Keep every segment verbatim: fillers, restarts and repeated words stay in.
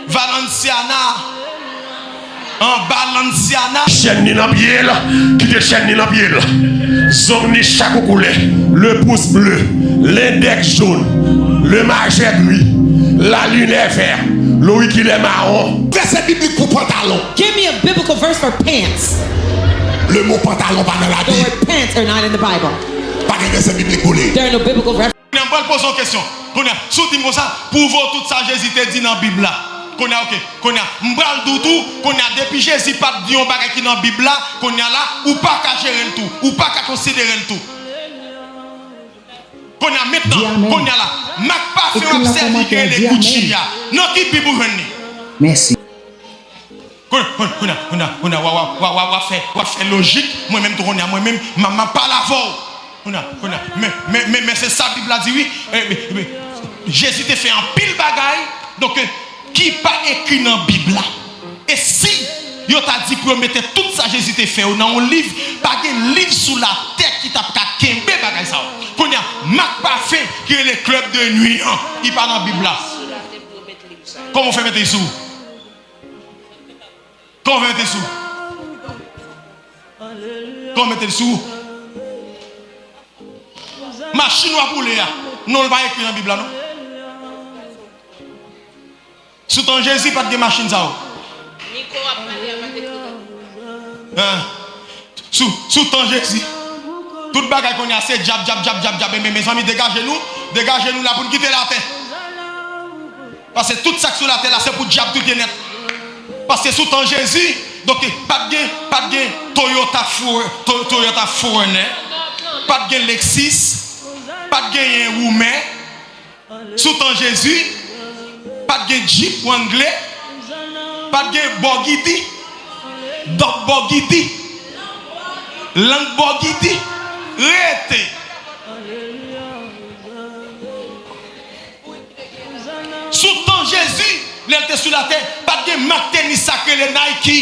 Valenciana. An Balenciana. Chèn ni nan pye l, kite chèn ni nan pye l. Zong ni chak yon koulè. Le pouce bleu, l'index jaune, le majeur gris, la lune est vert, l'auriculaire marron. Vèsè biblik pou pantalon. Give me a biblical verse for pants. Le mo pantalon pa nan The Labib. Word pants are not in the Bible. Pa gen vèsè biblik pou li. There are no biblical references. Kounye a, m pral poze yon kesyon. Kounye a, si w di m konsa, pwouve w tout sa Jezi te di nan Bib la. Kounye a, oke. Kounye a, m pral di w tou, kounye a, depi Jezi pa t di yon bagay ki nan Bib la, kounye a la, ou pa ka jere l tou, ou pa ka konsidere l tou. Kounye a, mentnan, kounye a la, mak pafen w ap sèvi ki rele Gucci a, nan ki Bib ou jwenn li? Mèsi. Kounye, kounye, kounye, kounye, kounye, w a, w a, w a, w a, w a fè, w a fè lojik, mwen menm tou kounye a, mwen menm, m a, m a pale avè w. Kounye a, kounye a, men, men, men, men se sa Bib la di wi. E, e, e, Jezi te fè anpil bagay, donk, e, ki pa ekri nan Bib la. E si yo ta di pou yo mete tout sa Jezi te fè yo nan yon liv, pa gen liv sou latè ki t ap ka kenbe bagay sa yo. Kounye a, mak pafen ki rele club de nuit an, li pa nan Bib la. Kòman w fè mete l sou? Kòman w fè mete l sou? Kòman w mete l sou? Machin w ap woule a, non l pa ekri nan Bib la, non. Sou tan Jezi, pa t gen machin sa yo. Miko ap pale a pa t ekri nan Bib la. Sou, sou tan Jezi, tout bagay kounye a se dyab, dyab, dyab, dyab, dyab. Men, mezanmi, degaje nou, degaje nou la pou n kite latè. Paske tout sa k sou latè la, se pou dyab tout li nèt. Paske sou tan Jezi, donk, pa t gen, pa t gen Toyota Fore-, To-, Toyota Foreigner, pa t gen Lexus, pa t genyen Roumen. Sou tan Jezi, pa t gen Jeep Wrangler, pa t gen Bògidi, Dòk Bògidi, Lang Bògidi, rete. Sou tan Jezi, lè l te sou latè, pa t gen mak tenis sa k rele Nike.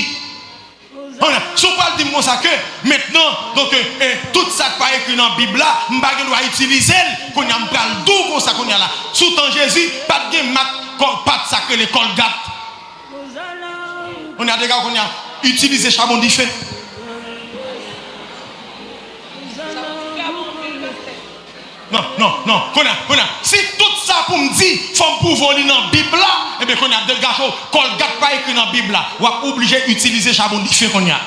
Kounye a, si w pral di m konsa ke, mentnan, donk, e, e, tout sa k pa ekri nan Bib la, m pa gen dwa itilize l, kounye a, m pral di w konsa kounye a la. Sou tan Jezi, pa t gen mak kò-, pat sa k rele Colgate. Kounye a, degaje w kounye a, itilize chabon dife. Non, non, non. Kounye a, kounye a. Si tout sa pou m di, fò m pwouve w li nan Bib la, ebyen, kounye a, degaje w, Colgate pa ekri nan Bib la. W ap oblije itilize chabon dife kounye a.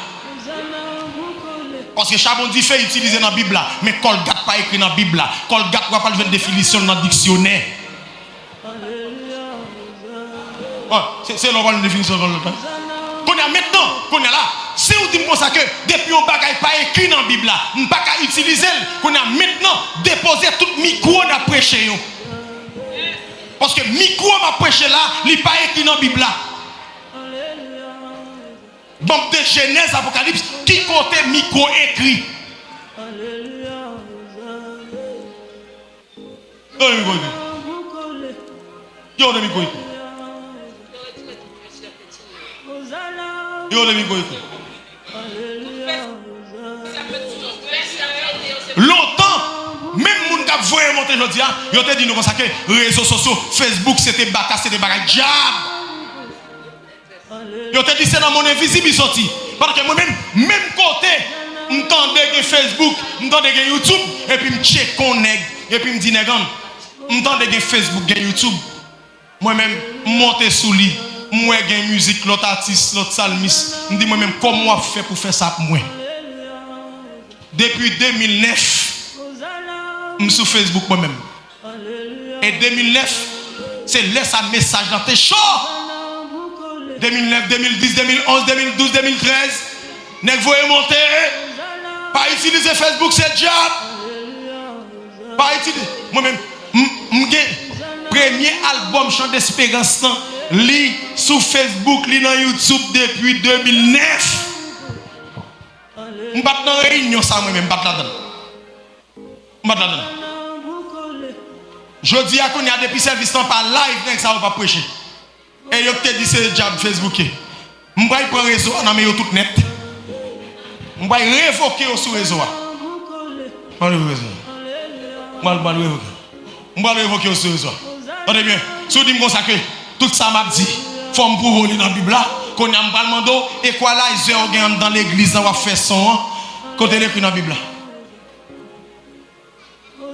Paske chabon dife itilize nan Bib la, men Colgate pa ekri nan Bib la. Colgate, w ap al jwenn definisyon l nan diksyonè. Bon, se, se lè w pral jwenn definisyon ankò lòt tan. Kounye a, mentnan, kounye a la, si w di m konsa ke depi yon bagay pa ekri nan Bib la, m pa ka itilize l, kounye a, mentnan, depoze tout mikwo n ap preche yo. Paske mikwo m ap preche la, li pa ekri nan Bib la. Ban m de Jenèz, Apokalips, ki kote mikwo ekri? Yo de mikwo ekri. Yo de mikwo ekri. Yo de mikwo ekri. Lontan, menm moun k ap voye monte jodi a, yo te di nou konsa ke rezo sosyo, Facebook, se te baka, se te bagay dyab. Yo te di se nan monn envizib li soti. Paske mwen menm, menm kote m tande gen Facebook, m tande gen YouTube, epi m tcheke yon nèg, epi m di nèg an, m tande gen Facebook, gen YouTube. Mwen menm, m monte sou li, m wè gen mizik lòt atis, lòt salmis. M di mwen menm, kòman w ap fè pou fè sa pou mwen? Depi de mil nèf, m sou Facebook mwen menm. E de mil nèf, se lè sa mesaj lan te cho. De mil nèf, de mil dis, de mil onz, de mil douz, de mil trèz, nèg voye monte. Pa itilize Facebook, se dyab. Pa itilize. Mwen menm, m, m gen premye albòm Chan Desperans lan, li sou Facebook, li nan YouTube depi de mil nèf. M pa t nan reyinyon sa mwen menm, m pa t ladan l. M pa t ladan l. Jodi a, kounye a, depi sèvis lan pa live, nèg sa yo p ap preche. E yo k te di se dyab Facebook ye. M pral pran rezo a nan men yo tout nèt. M pral revoke yo sou rezo a. M pral revoke yo. M pral, m pral revoke. M pral revoke yo sou rezo a. Tande byen. Si w di m konsa ke Tout sa m ap di, fò m pwouve w li nan Bib la. Kounye a m pral mande w, ekwalizè w gen anndan legliz la w ap fè son an, kote l ekri nan Bib la?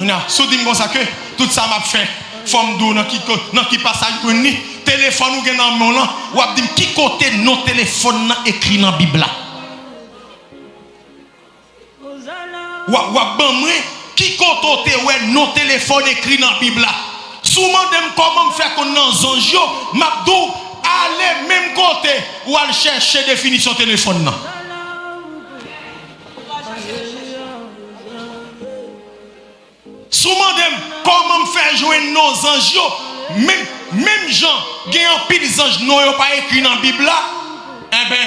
Kounye a, si w di m konsa ke tout sa m ap fè, fò m di w nan ki ko-, nan ki pasaj ou jwenn li, telefòn ou gen nan men w lan, w ap di m ki kote non telefòn nan ekri nan Bib la. W ap, w ap ban mwen ki kote w te wè non telefòn ekri nan Bib la. Si w mande m kòman m fè konn nan zanj yo, m ap di w, ale menm kote w al chèche definisyon telefòn nan. Si w mande m kòman m fè jwenn non zanj yo, menm, menm jan gen anpil zanj non yo pa ekri nan Bib la, enben,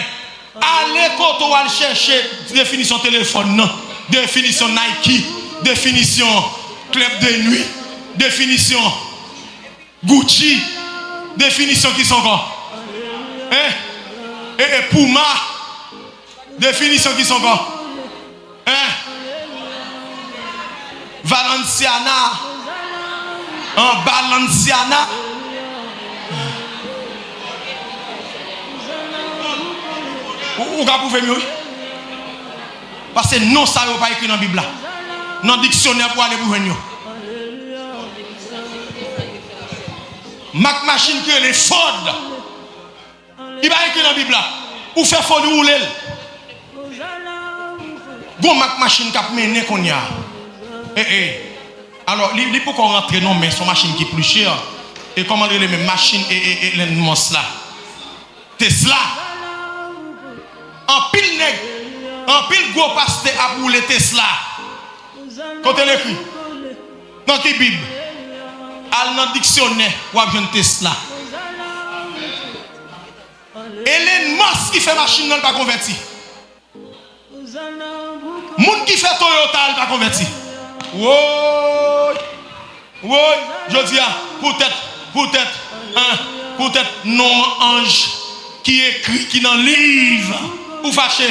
ale kote w al chèche definisyon telefòn nan, definisyon Nike, definisyon club de nuit, definisyon Gucci, definisyon kisa ankò? Hein? E, e Puma, definisyon kisa ankò? Hein? Valenciana. An Balenciana. Ou, ou ka pwouve m yo, wi. Paske non sa yo pa ekri nan Bib la. Nan diksyonè pou ale pou jwenn yo. Mak machin ki rele Ford. Li pa ekri nan Bib la. Ou fè foli, ou woule l. Gon mak machin k ap mennen kounye a. E, e. Alò, li, li poko rantre non, men se yon machin ki pli chè. E kòman l rele menm machin e, e, e, Elon Musk la? Tesla. Anpil nèg, anpil gwo pastè ap woule Tesla. Kote l ekri? Nan ki Bib? Al nan diksyonè, w ap jwenn Tesla. Elon Musk ki fè machin nan, l pa konvèti. Moun ki fè Toyota a, l pa konvèti. Woy! Woy! Jodi a, poutèt, poutèt, hein, poutèt non anj ki ekri, ki nan liv, ou fache.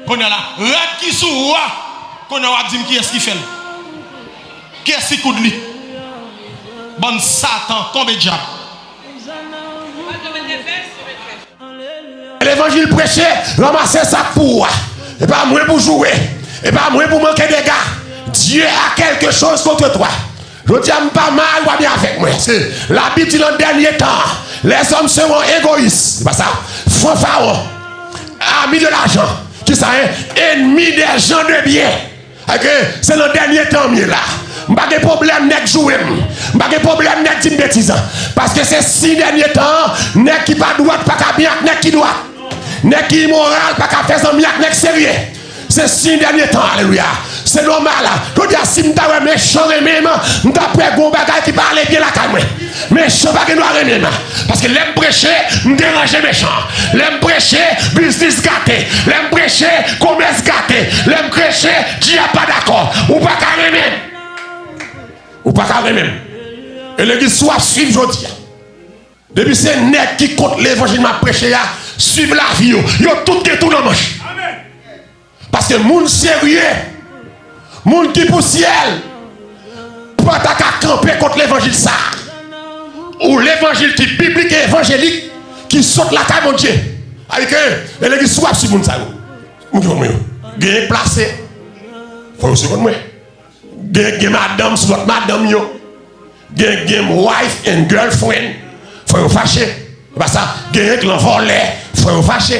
Kounye a la, rad ki sou ou a, kounye a w ap di m kiyès ki fè l. Kiyès ki koud li? Bann Satan, tonbe dyab. Levanjil preche, ranmase sa k pou ou a. E pa mwen pou joure. E pa mwen pou manke dega. Dieu a quelque chose contre toi. Jodi a, m pa mal, w ap byen avèk mwen. Se, Labib di nan dènye tan, les hommes seront égoïstes. Se pa sa? Fanfaron. Amis de l'argent. Ki sa, hein? Ennemis des gens de bien. Ok, se nan dènye tan m ye la. M pa gen pwoblèm nèg joure m. M pa gen pwoblèm nèg di m betiz. Paske se siy dènye tan an, nèg ki pa dwat pa ka byen ak nèg ki dwat. Nèg ki imoral pa ka fè zanmi ak nèg serye. Se siy dènye tan, alelouya. Se nòmal. Jodi a, si m ta wè mechan renmen m, m ta pè gon bagay ki pa ale byen lakay mwen. Mechan pa gen dwa renmen m. Paske lè m preche, m deranje mechan. Lè m preche, biznis gate. Lè m preche, komès gate. Lè m preche, dyab pa dakò. Ou pa ka renmen m. Ou pa ka renmen m. E legliz, si w ap swiv jodi a, depi se nèg ki kont levanjil m ap preche a, swiv lavi yo. Yo tout gen tou nan manch. Paske moun serye, moun ki pou syèl, pa ta ka kanpe kont levanjil sa a. Ou levanjil ki biblik e evanjelik, ki sot lakay Bondye. Ayike, e legliz, si w ap swiv moun sa yo, moun ki konn mwen yo, genyen k plase, fò yo sou konn mwen. Gen, gen madanm sou lòt madanm yo. Gen, gen wife and girlfriend. Fò yo fache. Se pa sa. Genyen k lan vòlè. Fò yo fache.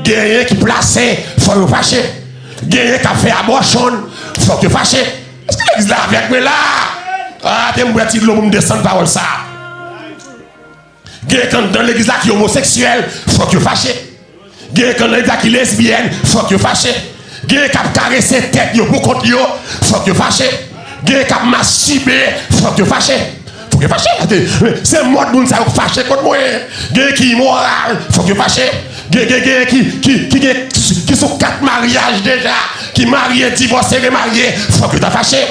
Genyen ki plase. Fò yo fache. Genyen k ap fè abortion. Fòk yo fache. Èske legliz la avèk mwen la? Ah, te m bwè ti dlo pou m desann pawòl sa. Gen k anndan legliz la ki omoseksyèl, fòk yo fache. Gen k anndan legliz la ki lesbyèn, fòk yo fache. Gen k ap karese tèt yo pou kont yo, fòk yo fache. Gen k ap mastibe, fòk yo fache. Fòk yo fache. Se, se mòd moun sa yo k fache kont mwen. Gen ki imoral, fòk yo fache. Gen, gen, gen ki, ki, ki gen, ki sou kat maryaj deja, ki marye, divòse, remarye, fòk yo ta fache.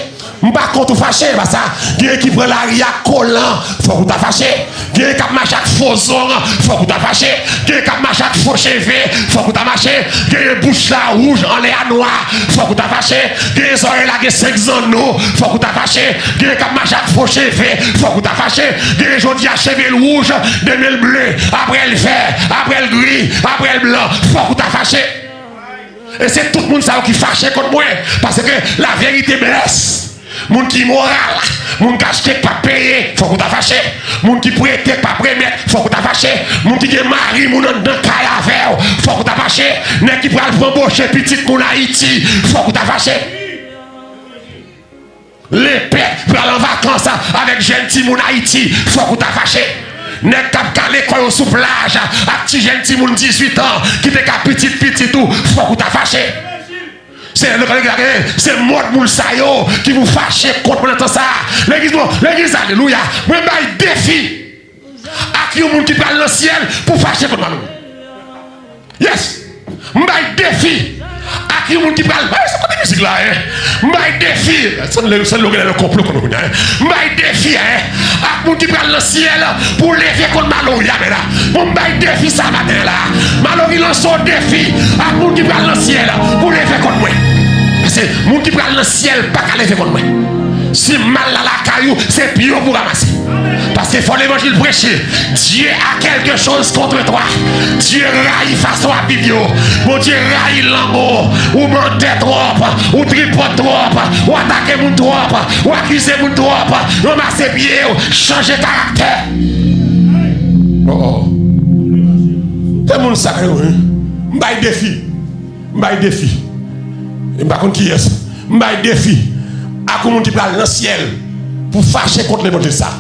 M pa kont ou fache, pa sa. Genyen ki pran lari a kolan, fòk ou ta fache. Genyen k ap mache ak fo zong, fòk ou ta fache. Genyen k ap mache ak fo cheve, fòk ou ta mache. Genyen bouch la wouj, anlè a nwa, fòk ou ta fache. Genyen zòrèy la gen senk zanno, fòk ou ta fache. Genyen k ap mache ak fo cheve, fòk ou ta fache. Genyen jodi a cheve l wouj, demen l ble, apre l vè, apre l gri, apre l blan, fòk ou ta fache. E se tout moun sa yo ki fache kont mwen, paske laverite blès. Moun ki imoral, moun k achte k pa peye, fòk ou ta fache. Moun ki prete k pa remèt, fòk ou ta fache. Moun ki gen mari moun anndan kay avè w, fòk ou ta fache. Nèg ki pral pran boche pitit moun Ayiti, fòk ou ta fache. Lepè pral an vakans avèk jèn timoun Ayiti, fòk ou ta fache. Nèg k ap kale kò yo sou plaj ak ti jèn timoun dizuit an ki te ka pitit pitit ou, fòk ou ta fache. Se, se mòd moun sa yo ki pou fache kont mwen nan tan sa a. Legliz, non, legliz, alelouya. Mwen bay defi ak yon moun ki pral nan syèl pou fache kont mwen. Yes! M bay defi ak yon moun ki pral, ay, se kote mizik la, en? M bay defi, se lè, se lè w gen nan konplo kont mwen, en? M bay defi, en, ak moun ki pral nan syèl pou leve kont Malory, amèn la. Bon, m bay defi sa maten la. Malory lanse yon defi ak moun ki pral nan syèl pou leve kont mwen. Paske moun ki pral nan syèl pa ka leve kont mwen. Si mal la lakay ou, se pye w pou ranmase. Paske fò levanjil preche. Dieu a quelque chose contre toi. Dye rayi fason w ap viv yo. Bondye rayi lang ou. Ou mantè twòp. Ou tripòt twòp. Ou atake moun twòp. Ou akize moun twòp. Ranmase pye w. Chanje karaktè. Oh, oh. Se moun sa yo, wi. M bay defi. M bay defi. E m pa konn kiyès. M bay defi ak yon moun ki pral nan syèl pou fache kont levanjil sa.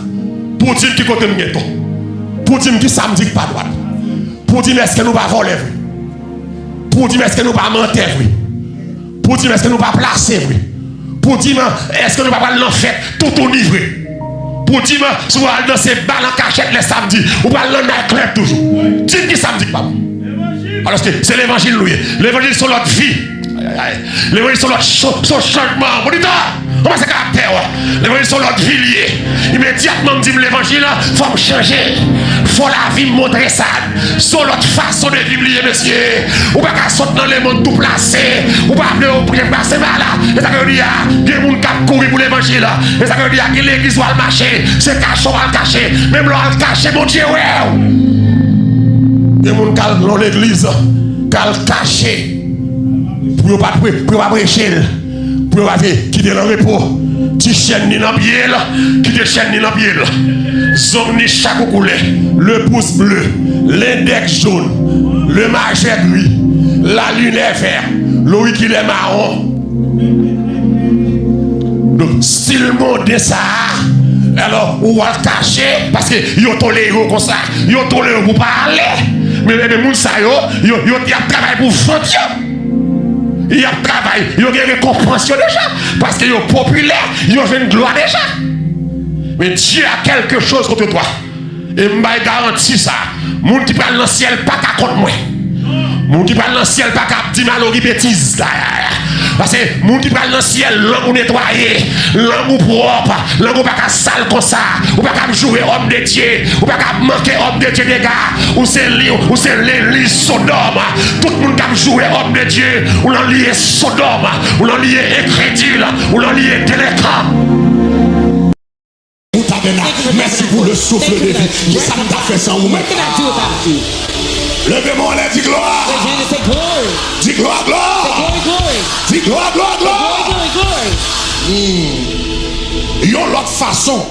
Pou di m ki kote m gen tò. Pou di m ki sa m di k pa dwat. Pou di m èske nou pa vòlè vre. Pou di m èske nou pa mantè vre. Pou di m èske nou pa plase vre. Pou di m èske nou pa pral nan fèt toutouni vre. Pou di m si w al danse bal an kachèt lè samdi, ou pral nan night club toujou. Di m ki sa m di k pa bon. Alòske se levanjil nou ye. Levanjil se yon lòt vi. Ay, ay, ay. Levanjil se yon lòt cho-, se yon chanjman. Monitè, kòmanse karaktè w. Levanjil se yon lòt vi l ye. Imedyatman m di m levanjil, fò m chanje. Fò lavi m montre sa. Se yon lòt fason de viv li ye, mesye. Ou pa ka sot nan lemonn tou plase. Ou pa vle ou deplase pa la. E sa ke yo di a, gen moun k ap kouri pou levanjil. E sa ke yo di a, gen legliz w al mache. Se kache w al kache. Menm lè w al kache, Bondye wè w. Gen moun k al nan legliz, k al kache. Pou yo pa pre-, pou yo pa preche l. Pou yo pa vle kite l an repo. Ti chèn ni nan pye l, kite chèn ni nan pye l. Zong ni chak yon koulè. Le pouce bleu, lendèks jòn, le majè gri, la linè vè, lorikilè mawon. Donk, stil monde sa a, alò, ou al kache, paske yo tolere w konsa, yo tolere w pou pa ale. Men, men, men moun sa yo, yo, yo, y ap travay pou vant yo. Y ap travay, yo gen rekonpans yo deja, paske yo popilè, yo jwenn glwa deja. Men Dieu a quelque chose contre toi. E m bay garanti sa, moun ki pral nan syèl pa ka kont mwen. Moun ki pral nan syèl pa ka ap di Malory betiz. Paske moun ki pral nan syèl, lang ou netwaye, lang ou pwòp, lang ou pa ka sal konsa, ou pa ka ap joure òm de Dye, ou pa ka ap manke òm de Dye dega, ou se li, ou se legliz Sodòm. Tout moun k ap joure òm de Dye, ou nan liye Sodòm, ou nan liye enkredil, ou nan liye delenkan. Pou tabènak, mèsi pou le souffle de vie. Kisa m ta fè san ou menm? Leve men w anlè, di glwa! Di glwa, glwa! Di glwa, glwa, glwa! Hmm. Yon lòt fason,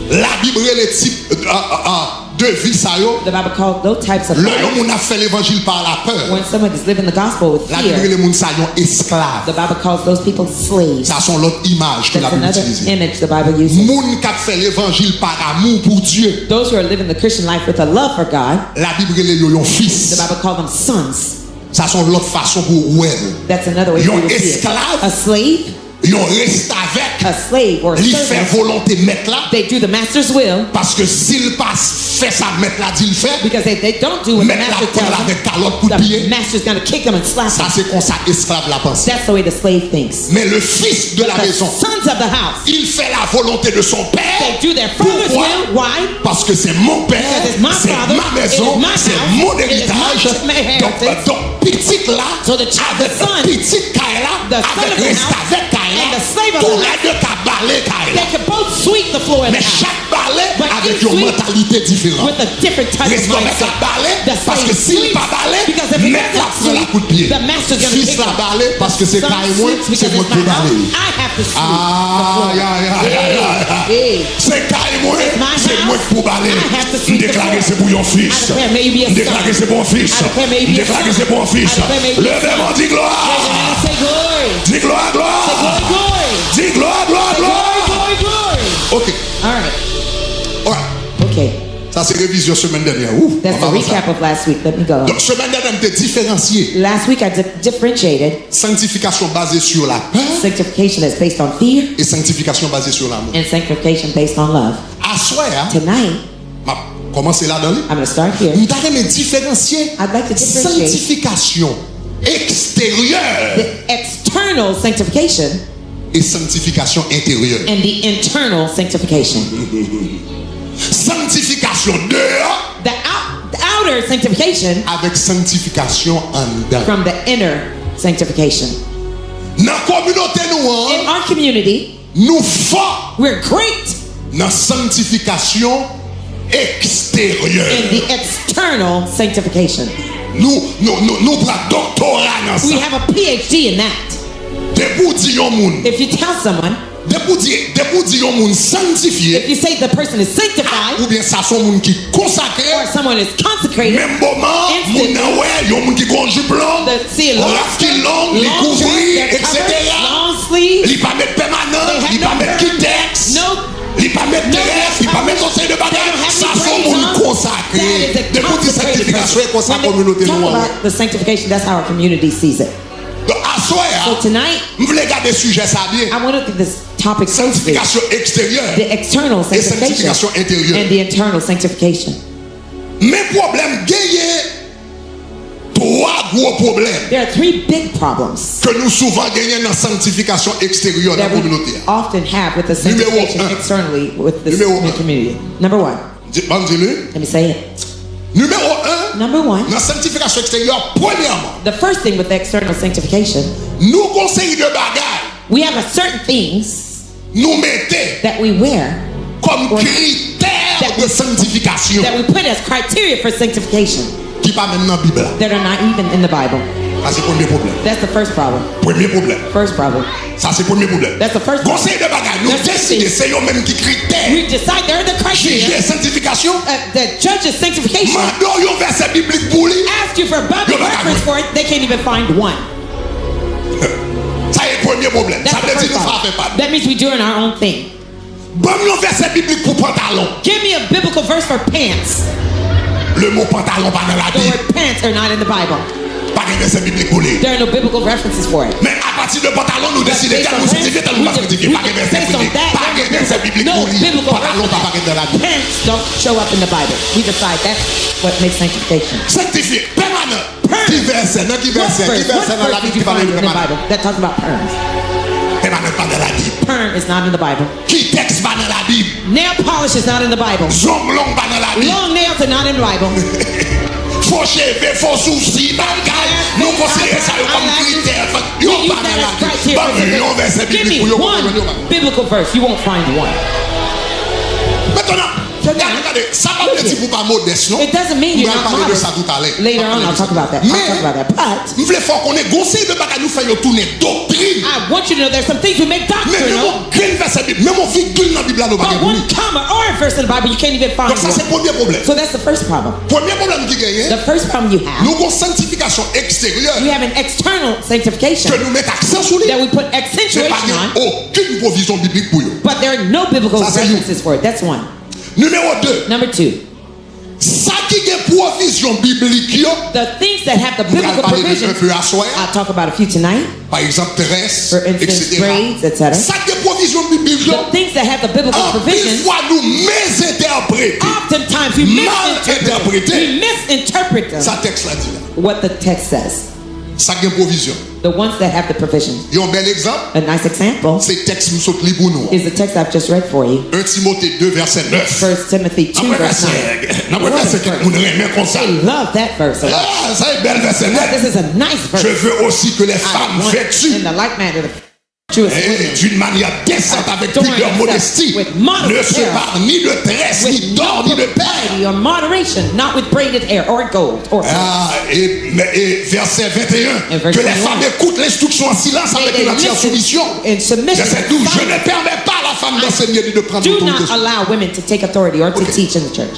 Labib rele tip, a, a, a, de vi sa yo. The Bible called those types of life. Lè yon moun ap fè levanjil pa lapè, when someone is living the gospel with fear, Labib rele moun sa yon esklav. The Bible calls those people slaves. Sa se yon lòt imaj ke Labib itilize. That's another image the Bible uses. Moun k ap fè levanjil pa damou pou Dye, those who are living the Christian life with a love for God, Labib rele yo yon fis. The Bible called them sons. Sa se yon lòt fason pou w wè l. That's another way for you to see it. Yon esklav, a slave, Yon restavèk, a slave or a li fè servant, volonte mèt la, they do the master's will paske si l pa fè sa mèt la di l fè, because if they don't do what the mèt la master pran l tells them, avèk kalòt kout the pye. master's going to kick them and slap Sa them. Se konsa esklav la panse. That's the way the slave thinks. Mais le fils de la The maison, sons of the house, il fait la volonté de son père. They do their father's Pourquoi? Will. Why? Parce que c'est mon père, Because it's my c'est father, ma it is maison, my c'est house, mon it is my héritage. inheritance. Donc, donc, pitit la, So the ch- avec the son, pitit kay la, the son avec of the house, restavèk kay la, and the slave of tou the lè de ka bale kay la. They can both sweep the floor in Men the house. Chak bale But avèk each yon sweep mantalite diferan. With a different type of Restavèk la mindset. Bale, The paske slave si l pa sweeps bale, because if he mèt la doesn't pran la sweep, kout pye. The master's gonna Fis kick la him. Bale, paske se Son kay mwen, sweeps se because mwen it's k pou my house. bale. I have to sweep the floor. Ay, ay, ay, ay, ay. Hey, hey. Se kay mwen, It's my se mwen k house. pou bale. I have to M sweep the deklare floor. Se pou yon fis. I declare may you be a M son. Deklare Se pou yon fis. I declare may you M be a Deklare son. Se pou yon fis. I declare may you be a Leve men, son. Di glwa. Raise your hand and say glory. Di glwa, glwa. Say glory, glory. Di glwa, glwa, Say glwa. Glory, glory, glory. Ok. All right. Alright. Okay. Sa se revizyon semèn dènyè. Wou, That's the mwen pa wè sa. Recap of last week. Let me go. Donk, semèn dènyè, m te diferansye Last week I di- differentiated sanctification basée sur la peur sanctification that's based on fear et sanctification basée sur l'amour. And sanctification based on love. Aswè a, Tonight, m ap kòmanse ladan li. I'm going to start here. M ta renmen diferansye I'd like to differentiate sanctification extérieure The external sanctification et sanctification intérieure. And the internal sanctification. Sanctification deyò The, out, the outer sanctification avec sanctification anndan. From the inner sanctification. Nan kominote nou In an, our community, nou fò we're great nan sanctification in extérieure. The external sanctification. Nou, nou, nou, nou pran doktora nan We sa. Have a P H D in that. Depi w di yon moun, If you tell someone, depi w di, depi w di yon moun sanktifye, if you say the person is sanctified, oubyen sa se yon moun ki konsakre, or someone is consecrated, menm moman, moun nan wè yon moun ki gen yon jip long, the, see, yon long rad ki skirt, long, li long kouvri, dress, they're covered, et cetera. Long sleeve, Li pa met pèmanan, they have li no pa met perm, kitèks, no, li pa met no rèv, dress li pa met coverage, yon seri de they bagay. don't have Sa any se yon braids moun on. konsakre. That is a Depi w di consecrated sanktifikasyon, person. E konsa When they kominote talk nou an wè. About the sanctification, that's how our community sees it. Donk, aswè a, So tonight, m vle gade sijè sa byen. I want to look at this topic closely. Sanktifikasyon eksteryè The external e sanctification sanktifikasyon enteryè. And the internal sanctification. Men pwoblèm genyen twa gwo pwoblèm There are three big problems ke nou souvan genyen nan sanktifikasyon eksteryè nan that we kominote a. Often have with the Numéro sanctification un. Externally with this Numéro in the un. Community. Number one, Di- Ban m di li. Let me say it. Nimewo en, Number one, nan sanktifikasyon eksteryè, premyèman, The first thing with the external sanctification, nou gon seri de bagay we have a certain things nou mete that we wear kòm or kritè that de we, sanktifikasyon that we put as criteria for sanctification ki pa menm nan Bib la. That are not even in the Bible. Sa se premye pwoblèm. That's the first problem. Premye pwoblèm. First problem. Sa se premye pwoblèm. That's the first Gon problem. Seri de bagay nou That's the deside thing. Se yo menm ki kritè. We decide they're the criteria Jije sanktifikasyon. uh, that judges sanctification. Mande w yon vèsè biblik pou li. Ask you for a Bible Yo pa ka reference jwenn. For it, they can't even find one. Sa e premye pwoblèm. That's Sa the vle di first nou fè afè problem. pa nou. That means we doing our own thing. Ban m yon vèsè biblik pou pantalon. Give me a biblical verse for pants. Le mo pantalon pa nan The Labib. Word pants are not in the Bible. Pa gen vèsè biblik pou li. There are no biblical references for it. Men apati de pantalon nou But deside based tèl on moun pants, sanktifye, tèl we moun pa can, sanktifye. we Pa gen can, vèsè based on biblik. That, Pa gen vèsè there's biblik no pou li. Biblical Pantalon pa reference. Parèt nan Labib. Pants don't show up in the Bible. We decide that's what makes sanctification. Sanktifye, pèmanan. Perm. Ki vèsè? Nan ki What vèsè? verse? Ki vèsè What nan verse Labib did you ki pale find de in the pèmanan? Bible that talks about perms? Pèmanan pa nan Labib. Perm is not in the Bible. Kitèks pa nan Labib. Nail polish is not in the Bible. Zong long pa nan Labib. Long nails are not in the Bible. Fo cheve, fo sousi, bagay. Nou konsidere sa yo kòm kritè. Yo pa nan Labib. Ban m yon vèsè biblik pou yo, pou yo jwenn yo pa. Biblical verse, you won't find one. Mentnan, gade, gade, sa pa vle di pou pa modès, non. It doesn't mean you're not modest. M pral pale de sa toutalè. Later on, I'll talk about that. I'll talk about that. But M vle fè w konnen, gon seri de bagay nou fè yo tounen doktrin. I want you to know there's some things we make Men doctrine menm of. Yon grenn vèsè Bib, menm yon vigil nan Bib la nou pa But gen pou one li. Comma or a verse in the Bible, you can't even find Donk sa one. Se premye pwoblèm. So that's the first problem. Premye pwoblèm ki genyen, The first problem you have, nou gon sanktifikasyon eksteryè you have an external sanctification ke nou met aksan sou li. That we put Men pa accentuation gen on, okenn pwovizyon biblik pou yo. But there are no biblical Sa se youn. References for it. That's one. Nimewo de, Number two, Sa ki gen pwovizyon biblik yo, The things that have the m pral biblical pale de un provisions, peu aswè a. I'll talk about a few tonight. Pa egzanp, drès, For instance, et cetera. Braids, et cetera. Sa ki gen pwovizyon biblik yo, The things that have the biblical anpil provisions, fwa nou mezentèprete, oftentimes we mal misinterpret. entèprete We misinterpret them. Sa tèks la di la. What the text says. Sa ki gen pwovizyon. The ones that have the provision. Yon bèl egzanp, A nice example se tèks m sot li pou nou. Is the text I've just read for you. En Timote de, vèsè nèf. First Timothy N ap two, wè verse vèsè, nine. n ap wè vèsè kèk moun renmen konsa. They love that verse a lot. Ah, sa e bèl vèsè nèt. This is a nice Je verse. Veux aussi que les I femmes want, vêtues in the like manner, the virtuous eh, women d'une manière décente, avec adorn pudeur, themselves modestie, with modest ne se apparel, parent ni de tresse, ni with d'or, no ni de perles. propriety or moderation, not with braided hair or gold or Ah, et, et verset vingt et un, And verse que les femmes twenty-one. Écoutent l'instruction en silence May avec They une entière listen soumission. In submission Verset and douze, Je ne silence. Permets pas à la femme d'enseigner ni de prendre Do l'autorité. Not allow women to take authority or to Ok. Teach in the church.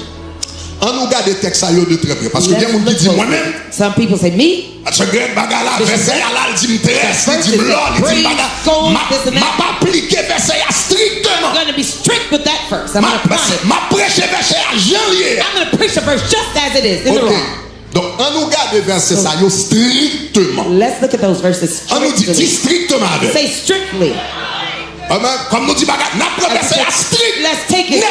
An nou gade tèks sa yo de trè prè. Paske gen Let's moun ki look di mwen closely. Menm, Some people say, me, paske gen bagay la, Bishop, vèsè a la, l di m drès, li di m lò, li di m bagay. M ap m ap aplike vèsè a strikteman. I'm going to be strict with that verse. I'm M going ap to apply it. m ap preche vèsè a jan l ye a. I'm going to preach the verse just as it is in the Ok. law. Donk, an nou gade vèsè sa yo strikteman. Let's look at those verses An nou di, di strictly. Strikteman avè. Say strictly. Amen. Kòm nou di bagay, n ap pran vèsè a strik. Let's take it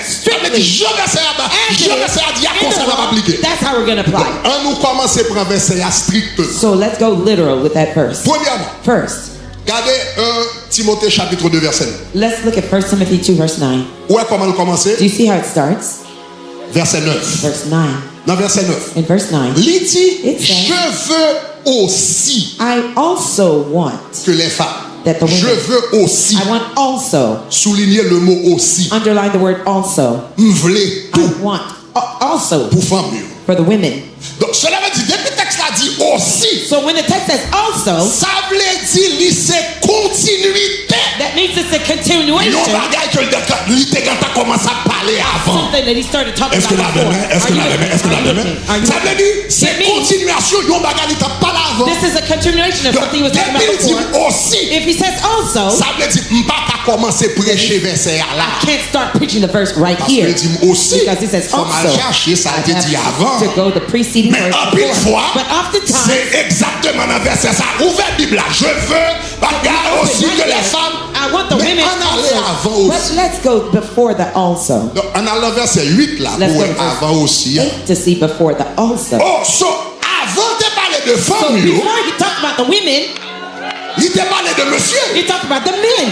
strictly. jan vèsè a ba, As it jan is vèsè a di a, in konsa the n ap law, aplike. That's how we're going to apply it. An nou kòmanse pran vèsè a strikteman. So let's go literal with that verse. Premyèman, First, gade en Timote chapit de vèsè nèf. Let's look at First Timothy two, verse nine. Ou wè kòman l kòmanse? Do you see how it starts? Vèsè nèf. Verse nine. Nan vèsè nèf. In verse nine, Li di, It says, Je veux aussi I also want que les femmes. That the women. Je veux aussi. I want also. Souligner le mot aussi. Underline the word also. M vle I tou. Want a- also Pou fanm yo. For the women. Donk, sela vle di, depi tèks la di osi, So when the text says also, sa vle di li se kontinite. That means it's a continuation. Yon bagay ke li te, li te gentan kòmanse ap pale avan. Something that he started talking Èske n about ap renmen? Before. Èske n ap renmen? Èske n ap renmen? Sa vle di, se kontinyasyon yon bagay li t ap pale avan. This is a continuation of Donk, something he was talking depi about li di m before. Osi, If he says also, sa vle di m pa ka kòmanse preche vèsè a la. I can't start preaching the verse right Paske here. Li di m osi, Because he says fò m al also. Chache sa I l te di have avan. To go the preceding Men verse anpil before. Fwa, But oftentimes, se egzakteman nan vèsè sa. Ouvè Bib la. Je veux bagay osi ke les femmes. I want the Men women ann ale also. Avan osi. But let's go before the also. Donk, ann al nan vèsè uit la Let's pou go wè to verse avan osi a. Eight to see before the also. Oh, so, avan te pale de So fanm yo, before he talked about the women, li te pale de mesye. He talked about the men.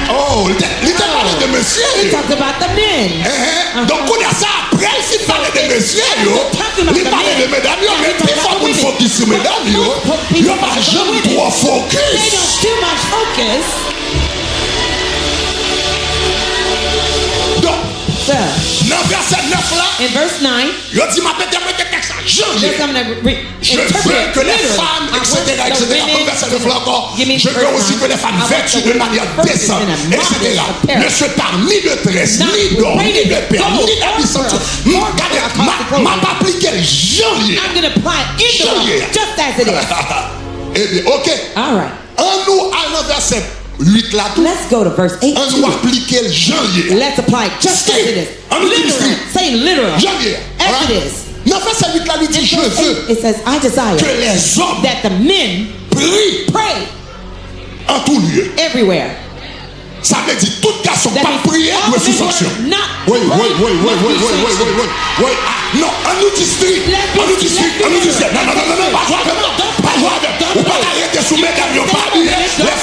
Oh, li te, li te pale de mesye. He talked about the men. Enhen. Donk, kounye a sa, apre l fin pale de mesye yo, li pale de medam yo, men pi fò moun fokis sou medam yo, yo pa janm twò They fokis. Don't too much focus. Donk, So, nan vèsè nèf la, in verse nine, yo di m ap entèprete tèks la jan l ye. Just I'm gonna re- Je veux interpret que les literally. femmes, I want et cetera, the et cetera. women Pran vèsè nèf la ankò. Give me Je the veux first aussi line. Que les femmes I want vêtues the de women manière focused décente, in a et cetera. modest apparel. Ne se parent ni de tresse, Not ni d'or, ni de braided perles, ni gold d'habits or sensuels. pearl M or gade, a m ap, costly m ap clothing. Aplike l jan l ye. I'm gonna apply it in the Jan l ye. Bible, just as it is. Ebyen, ok. All right. An nou al nan vèsè uit la tou. Let's go to verse eight. An nou aplike l jan l ye. Let's apply it just as it is. An nou di l Literal. strict. Say literal. Jan l ye. As Alright? It is. Nan vèsè uit la, li di, In Je verse veux eight, it says, I desire que les hommes that the men prient pray en tout lieu. Everywhere. Sa vle di tout gason k That ap means priye all dwe the sou men who sanksyon. Are not Woy, woy, woy, woy, must be woy, woy, woy, sanctioned. Woy, woy. Ah, non, an nou di strict. An nou di strict, an nou di strict. Non, non, non, non, non, pa jwe avè m. Pa jwe avè m. Ou pa ka rete sou medam yo, pa bliye. Lè